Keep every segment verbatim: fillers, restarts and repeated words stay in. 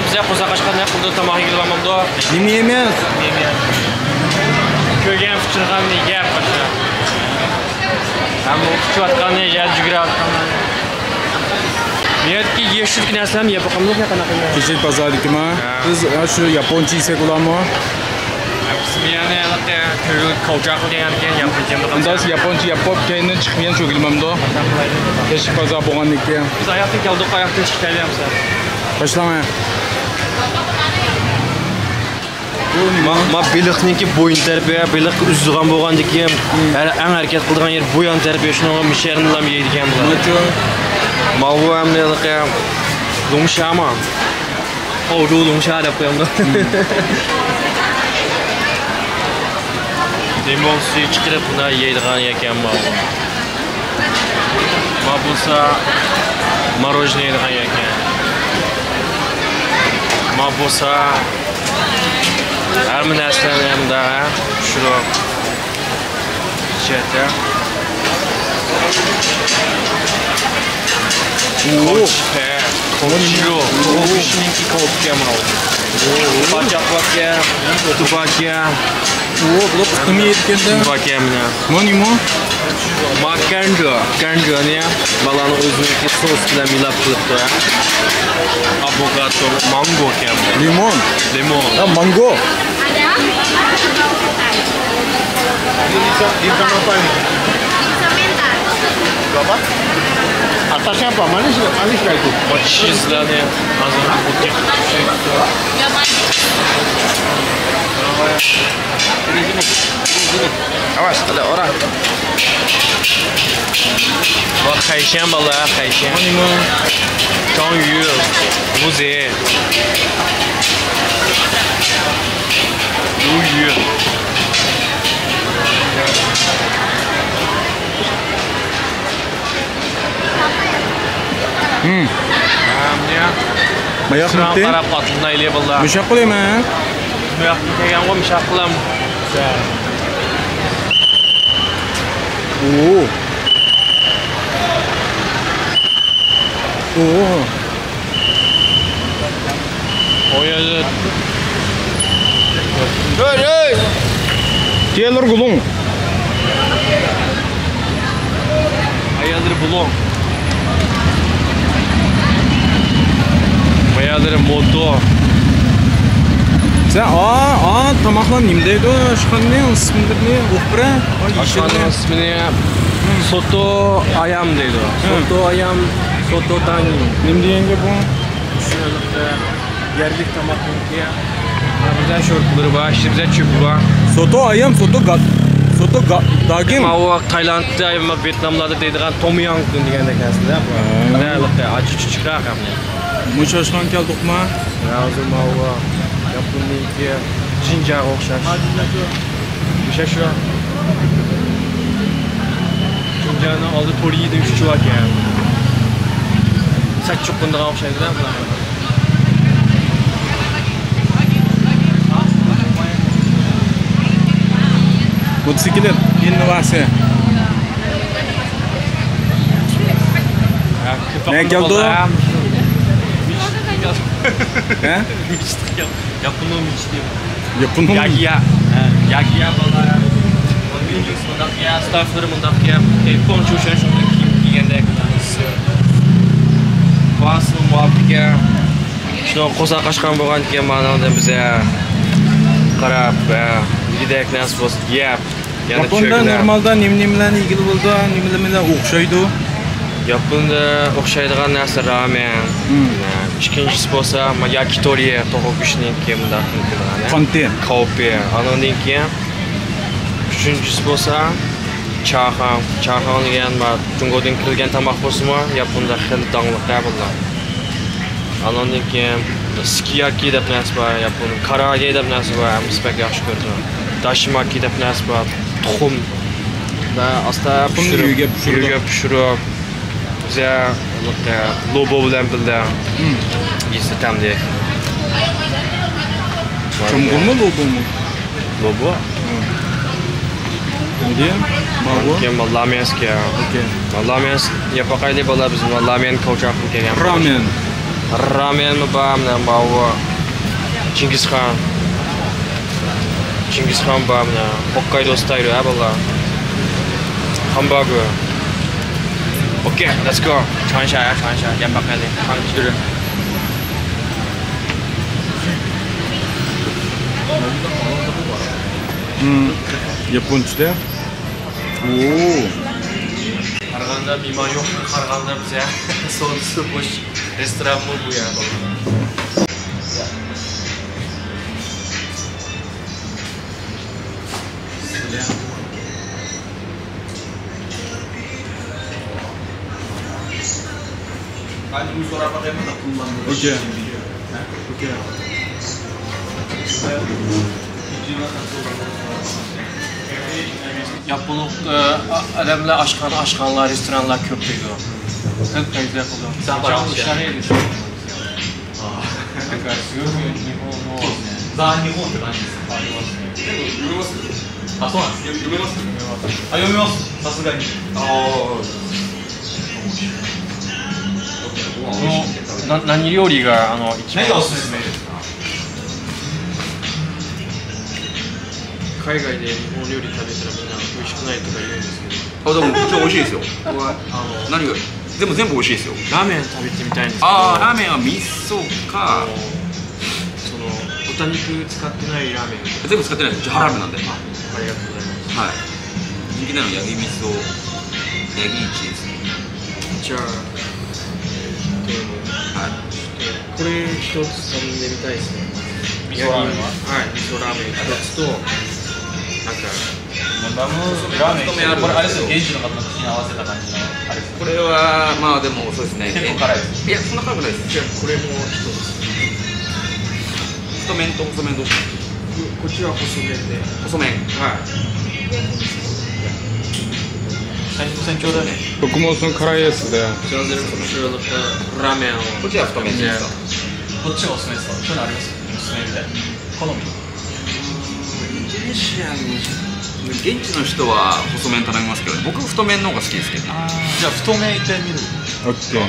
بىزگە قورساق ئاچقان نەق قىلىدۇ، تاماق يېگىلى بارمامدۇ؟ نېمە يەيمىز؟ كۆرگەن پىچىرغاننى يەپ باشلا. ھەم ئۇچۇۋاتقاننى يەر جۈگۈرۈۋاتقاننى. نىيەتكە يېشىلكى نەرسىلەرنى يەپ باقامدۇ، قانداق؟ كېچىلىك بازاردىكىما؟ ھە. بىز شۇ ياپونچە يېسەك بولامۇ؟ بىز يەنە ھېلىقى تۈرلۈك كاۋچاق دېگەن ياپونچە. ئۇنداق ياپونچە يەپ بولۇپ، كەينىدىن چىقىپ يەنە چۆگىلىمەمدۇ؟ كېچىلىك بازار بولغاندىن كېيىن. بىز ئاياقتىن كەلدۇق، ئاياقتىن چىقىپ كەلمەمسىز؟ باشلاڭ. ما، ما بېلىقنىڭكى بويۇن تەرىپى، بېلىق ئۈزىدىغان بولغاندىكىن، ھەر، ئەڭ ھەرىكەت قىلىدىغان يەر بۇ يان تەرىپى، شۇنىڭغا مىشەرنىلا يەيدىكەن بۇلار. ماۋۇ ھەم ھېلىقى لۇڭشاما. ئاۋۇ لۇڭشا دەپ قويامدۇ. لىمون سۈيى چىقىرىپ، بۇنداق يەيدىغان ئىكەن ماۋۇ. ما بولسا ماروژنىي يەيدىغان ئىكەن. ما بولسا ھەممە نەرسىلەرنى ھەمدە پىشۇرۇپ، ئىچەتتە. كوچ، ھە، كوچيو. كوچنىڭكى كوپكە ماۋۇ. پاچاق باركەن، تۇباكە. ئۇ، بۇلار قۇتۇم يەيدىكەندە. تۇباكە مىنە. مۇ نېمە؟ ما كەنجۇ، كەنجۇنى بالانىڭ ئۆزىنىڭكى سوس بىلەن مىلاپ قىلىپتۇ. ئاپوكادو، مانگو ئىكەن. لىمون. لىمون. ھە، مانگو. Atasnya apa? Manis nggak? Manis nggak itu? ما چىزلارنى ھازىر. ئاۋاز قىلە ئورا. ۋاي، خەيشەن بالا، خەيشەن. شاڭيۈ، مۇزې. لۇيۈ. ھىم. ھەم يا. ماياق سىراڭ مۇتى؟ قاراپ ئاتلىنايلى باللا. مۇشاق قىلىمەن. بۇ ياققا كەلگەنغۇ مۇشاق قىلام. ئوو. ئوو. ئۇ يەردە. ھەي، ھەي! تيەنلېر گۇلۇڭ. ئاياللىرى بۇلۇڭ. ئاياللىرى موتو. سەن، ئا، ئا، تاماقلار نېمە دەيدۇ؟ ئاشخانىنىڭ ئىسمىنى ئۇقۇپ بېرە. ئاشخانىنىڭ ئىسمىنى سوتو ئايام دەيدۇ. ھە. سوتو ئايام، سوتو تانگىن. نېمە دېگەن گەپ بۇ؟ شۇ يەرلىك تاماقنىڭكى. بىزدە شورپىلىرى بار، ئىچىدە بىزدە چۆپى بار. سوتو ئايام، سوتو گا-، سوتو گا-، داگىن. ماۋۇ تايلاندتا، ۋيېتناملاردا دەيدىغان توم ياڭ كۈن دېگەندەك نەرسىلەر بۇ. ھە. بىزدە ھېلىقى ئاچچىق چۈچۈكرەك ھەم. مۇشۇ ئاشخانا كەلدۇقما؟ ھازىر ماۋۇ ياپوننىڭكى جىنجاغا ئوخشاش. مۇشۇ شۇ. جىنجاغنىڭ ئالدى تورىيىدىن ئۈچ باركەن. سەت چوققىنىدىغان ئوخشايدۇ-دە بۇلار. موتوسىكلىت ئىننوۋاتسىيە. نەگە كەلدۇ؟ ھە؟ ياپوننىڭ مىچىتى. ياپوننىڭ ياگىيا. ھە، ياگىيا بالا. مۇنداق يا، ستافلىرى مۇنداق يا. كونچۇشەن شۇنداق كىيىم كىيگەندەك. ۋاسىل مۇۋاپىق يا. شۇنىڭ قورساق ئاچقان بولغاندىكىن مانىڭدىن بىزە قاراپ، ھە، يېگۈدەك نەرسە بولسا يەپ. يەنە ياپوندا چۆگىلەر. نورمالدا نېمە-نېمىلەرنى يېگىلى بولىدۇ، نېمە-نېمىلەر ئوخشايدۇ؟ ياپوندا ئوخشايدىغان نەرسە رامېن. مم. ئىككىنچىسى بولسا، ما، ياكىتورى، توخۇ گۆشىنىڭكى مۇنداق قىلىدىغان، قانتى. كاۋپى. ئانىڭدىن كېيىن ئۈچىنچىسى بولسا، چاخاڭ. چاخاڭ دېگەن، ما، جۇڭگودىن كىرگەن تاماق بولسىمۇ، ياپوندا خېلى داڭلىق بۇلار. ئانىڭدىن كېيىن سۇكىياكى دەپ نەرسە بار، ياپون كاراگې دەپ نەرسە بار، ھەممىسى بەك ياخشى كۆرىدۇ. داشىماكى دەپ نەرسە بار، تۇخۇم. ۋە ئاستا تۇخۇمنى پىشۇرۇپ، ئۆيگە پىشۇرىدۇ. ئۆيگە پىشۇرۇپ، بىزە لوبو بىلەن بىللە مم. يېسە تەملىك. چوڭقۇرمۇ، لوبومۇ؟ لوبو. مم. مىدىيەم؟ ماۋۇ؟ كېيىن لامياسكا. ئوكەي. لامياس ياپاقايلى بالا، بىز لاميان كاۋچاققا كەلگەن. راميان. رامېنمۇ بار، مانا ماۋۇ. چىڭگىزخان. چىڭگىزخان بار، مانا. ھوككايدو ستايلى، ھە، بالىلار. ھامبۇرگېر. ئوكەي، لېتس گو. چۇەنشيا، چۇەنشيا. گەپ باقمىدى. خان كىشىلىرى. ھىم، ياپونچىدا. ئوو. قارىغاندا مېھمان يوق، قارىغاندا بىزە سودىسى بوش رېستورانمۇ بۇ يەردە. ئوكەي. ئوكەي. ياپونلۇق، ئە، ئادەملەر ئاشخانا، ئاشخانىلار، رېستورانلار كۆپ دەيدۇ. كۆپ خەرىدار قىلىدۇ. ذا日本って感じです。あ、そうなんですね。読めます？あ、読めます。さすがに。ああ。な、何料理が、あの、一番何がおすすめですか？海外で日本料理食べたらみんな美味しくないとか言うんですけど。あ、でも、一番美味しいですよ。僕は、あの、何が、でも全部美味しいですよ。ラーメン食べてみたいんですけど。ああ、ラーメンは味噌か。あの、その、豚肉使ってないラーメン。全部使ってないです。うちハラルなんで。あ、ありがとうございます。はい。人気なのはヤギ味噌、ヤギイチですね。じゃあ、えーっと、はい。これ一つ頼んでみたいですね。味噌ラーメンは？はい、味噌ラーメン一つと、なんか、ラーメン一つ。これあれですよ、現地の方の口に合わせた感じの、あれですよ。これは、まあでもそうですね。結構辛いです。いや、そんな辛くないです。じゃあ、これも一つ。太麺と細麺どっち？こっちは細麺で。細麺。はい。僕もその辛いやつで。こっちは太めでいいですか？こっちがおすすめですか？そういうのあります？おすすめみたいな。好み。インドネシアの現地の人は細めに頼みますけど、僕太めの方が好きですけどね。じゃあ太めいってみる。オッケー。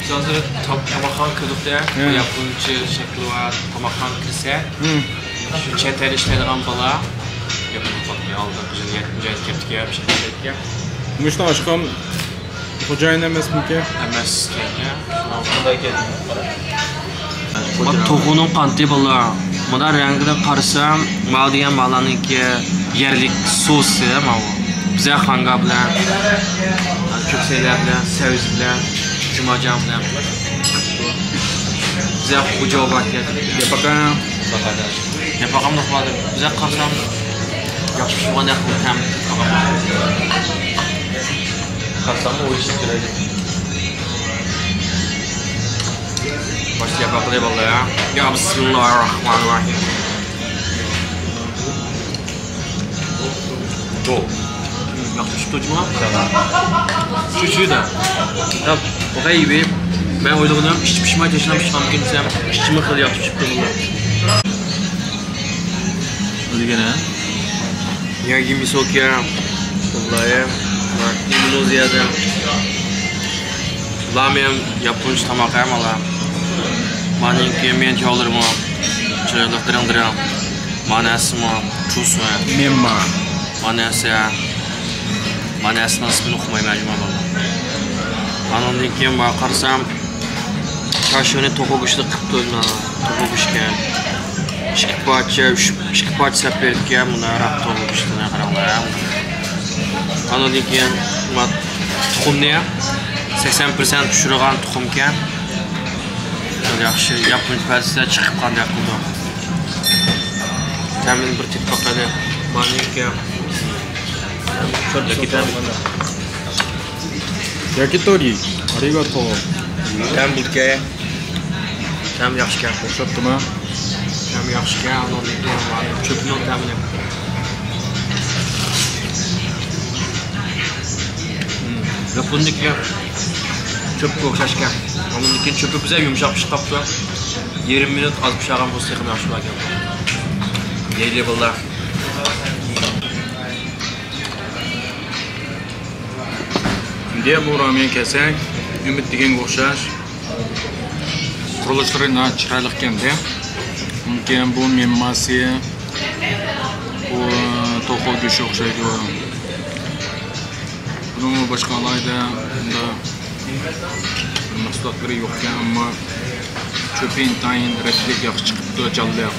بىز ھازىر تاماقخانىغا كىردۇق-دە، ياپونچە شەكلى بار تاماقخانىغا كىرسە، شۇ چەت ئەل ئىشلەيدىغان بالا، ياپون خەلقى ئالدىدا بىزنى يەتمىش كەپتىكەن، بىر شەكىل. مۇشۇنىڭ ئاشقام خوجايىن ئەمەسمىكەن؟ ئەمەسكەن. توخۇنىڭ قانىتى بالىلار. مانا رەڭگىدىن قارىسام، ماۋۇ دېگەن بالىلارنىڭكى يەرلىك سوسى ماۋۇ. بىزە خانگا بىلەن، كۆكسەيلەر بىلەن، سەۋزە بىلەن، جۇماجان بىلەن. بىزە خوجاۋا باركەن. ياپاقا. ياپاقام دوقمادى. بىزە قارىسام، ياخشى پىشمىغاندەك قىلىپ تەم. قارىساممۇ ئويۇشۇپ كېلەيدۇ. باشتا ياپاقلى بالىلار يا. يا، بىسمىللاھىرراھمانىرراھىم. چوچۇ. چوچۇ دە. يا، بۇ قەيبى. مەن ئويلىغىنىم ئىچى پىشماي تېشىنام پىشقانمىكىن دېسەم، ئىچىمۇ خېلى ياخشى پىشىپتۇ بۇلار. دېگەنە. ياگى مىسوكيا. ۋاللاھى. ئىندونېزىيەدە. لاميەن ياپونچە تاماق ھەم ئالا. مانىڭكى مېنتياۋلىرىمۇ چىرايلىق دىرىڭ دىرىڭ. مانەسىمۇ چۇسۇ. مېنما. مانەسە. مانەسىنىڭ ئىسمىنى ئۇقمايمەن جۇما بالىلار. ئانىڭدىن كېيىن مانا قارىسام، چارشۇنى توخۇ گۆشىدە قىپتۇ، مانا توخۇ گۆشىكەن. ئىككى پارچە، ئۈچ، ئىككى پارچە سەپ بېرىپتىكەن، مۇنداقراق توخۇ گۆشىنى قاراڭلار. ئانىڭدىن كېيىن مانا تۇخۇمنى سەكسەن پىرسەنت پىشۇرغان تۇخۇمكەن. ياخشى، ياپونچە پەدىسىدە چىقىپ قانداق قىلىدۇ. تەمىنى بىر تېتىپ باقايلى. مانىكى. ياكىتورى. ئارىگاتو. تەم بۇركە. تەم ياخشىكەن. ئوخشاپتىما؟ تەم ياخشىكەن. ئانىڭدىن كېيىن چۆپنىڭ تەمىنى. ياپوندىكى چۆپكە ئوخشاشكەن. ئاندىن كېيىن چۆپى بىزە يۇمشاق پىشىپ قاپتۇ. يېرىم مىنۇت ئاز پىشارغان بولسا تېخىمۇ ياخشى بولاركەن. يەيلى بالىلار. يە، بۇ راميەن كەلسەك، ئۈمىد دېگەنگە ئوخشاش. قۇرۇلۇشلىرى ناھايىتى چىرايلىقكەن-دە. مۇمكىن بۇ مېمماسى، بۇ توخۇ گۆشى ئوخشايدۇ. بۇنىڭمۇ باشقا ئالاھىدە مۇنداق مەھسۇلاتلىرى يوقكەن، ئەمما چۆپى ئىنتايىن رەتلىك، ياخشى چىقىپتۇ، جانلىق.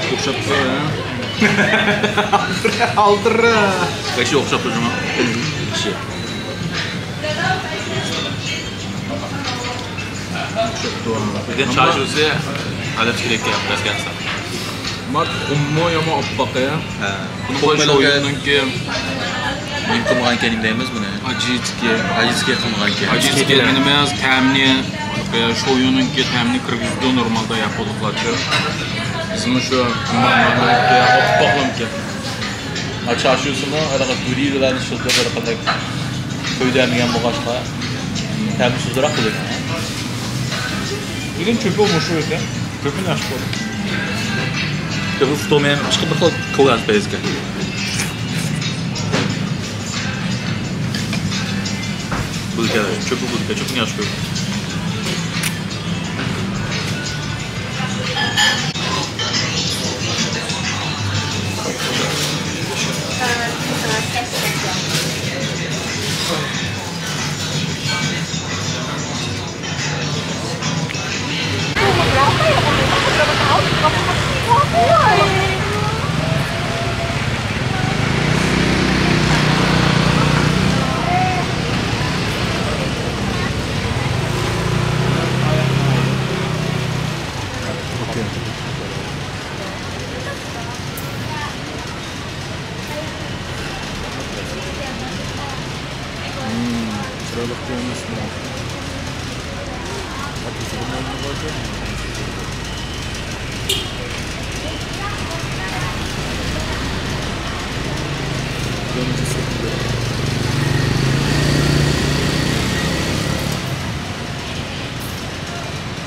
ئوخشاپ تۇرا، ھە؟ ئالدىرا. بەشى ئوخشاپ تۇر شۇڭا. بەشى. ئوخشاپ تۇر. بىزدە چارچۇسى ئادەم كېرەك، بەس كەلسە. مات قۇممۇ يامان ئاپئاق، يا. ھە. بۇنىڭغا شويۇنىڭكى نېمە قىلمىغانكەن دەيمىز بۇنى؟ ئاجىتكى. ئاجىتكى قىلمىغانكەن. ئاجىتكى نېمە، تەمنى، شويۇنىڭكى تەمنى كىرگۈزىدۇ نورمالدا ياپونلۇقلارچە. بىزمۇ شۇ ئاپئاقلامكەن. ھە، چارچۇسىمۇ ھېلىقى گۈرى بىلەن ئىشلىتىپ، ھېلىقىدەك تۆيدۈرمىگەن بولغاچقا، تەمى سۇسراق بولىدۇ. لېكىن چۆپى مۇشۇ ئىكەن. كۆپىنچە ئاشۇ. كۆپى فۇتۇمى چىقىپ بىر خىل كوۋاس بەزگە. بۇ كەل، چۆپى بۇ كەل، چۆپىنى ياخشى كۆرىمەن.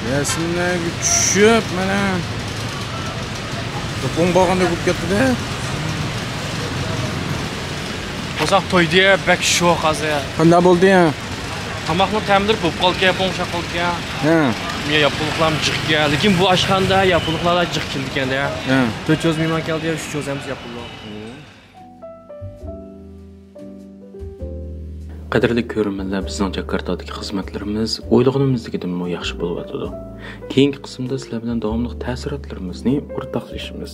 رەسىملەرگە چۈشۈپ، مانا، ياپون بارغاندەك بولۇپ كەتتى-دە. قورساق تويدى، بەك شوق ھازىر. قانداق بولدى؟ تاماقنىڭ تەملىرى بولۇپ قالدىكەن، ياپونغا ئوخشاپ قالدىكەن. ھە. ياپونلۇقلارمۇ جىقكەن. لېكىن بۇ ئاشخانىدا ياپونلۇقلار جىق كېلىدىكەن-دە. ھە. تۆت يۈز مېھمان كەلدى، ئۈچ يۈز ئەمىسە ياپونلۇق. قەدىرلىك كۆرۈرمەنلەر، بىزنىڭ جاكارتادىكى خىزمەتلىرىمىز ئويلىغىنىمىزدىكىدىنمۇ ياخشى بولۇۋاتىدۇ. كېيىنكى قىسىمدا سىلەر بىلەن داۋاملىق تەسىراتلىرىمىزنى ئورتاقلىشىمىز.